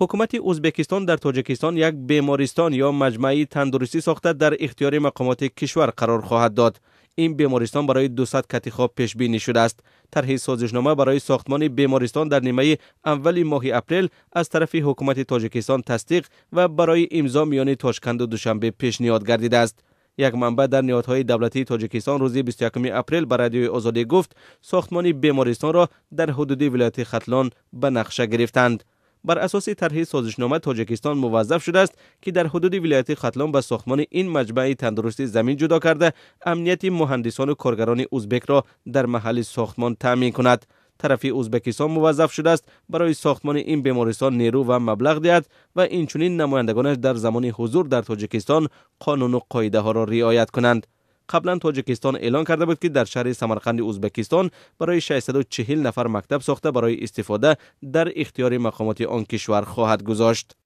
Ҳукумати Ӯзбекистон дар Тоҷикистон як бемористон ё маҷмӯаи тандурустӣ сохта дар ихтиёри мақомоти кишвар қарор хоҳад дод. Ин бемористон барои 200 кати хоб пешбинӣ шудааст. Тарҳи созишнома барои сохтмони бемористон дар нимаи аввали моҳи апрел аз тарафи ҳукумати Тоҷикистон тасдиқ ва барои имзо миёни Тошканду Душанбе пешниҳод гардидааст. Як манбаъ дар ниҳодҳои давлатии Тоҷикистон рӯзи 21 апрел ба Радиои Озодӣ гуфт, сохтмони бемористонро дар ҳудуди вилояти Хатлон ба нақша гирифтанд. Бар асоси тарҳи созишнома Тоҷикистон муваззаф шудааст, ки дар ҳудуди вилояти Хатлон ба сохтмони ин маҷмӯаи тандурустӣ замин ҷудо карда, амнияти муҳандисону коргарони узбекро дар маҳалли сохтмон таъмин кунад. Тарафи Ӯзбекистон муваззаф шудааст барои сохтмони ин бемористон нерӯ ва маблағ диҳад ва инчунин намояндагонаш дар замони ҳузур дар Тоҷикистон қонуну қоидаҳоро риоят кунанд. Қаблан Тоҷикистон эълон карда буд, ки дар шаҳри Самарқанди Ӯзбекистон барои 640 нафар мактаб сохта барои истифода дар ихтиёри мақомоти он кишвар хоҳад гузошт.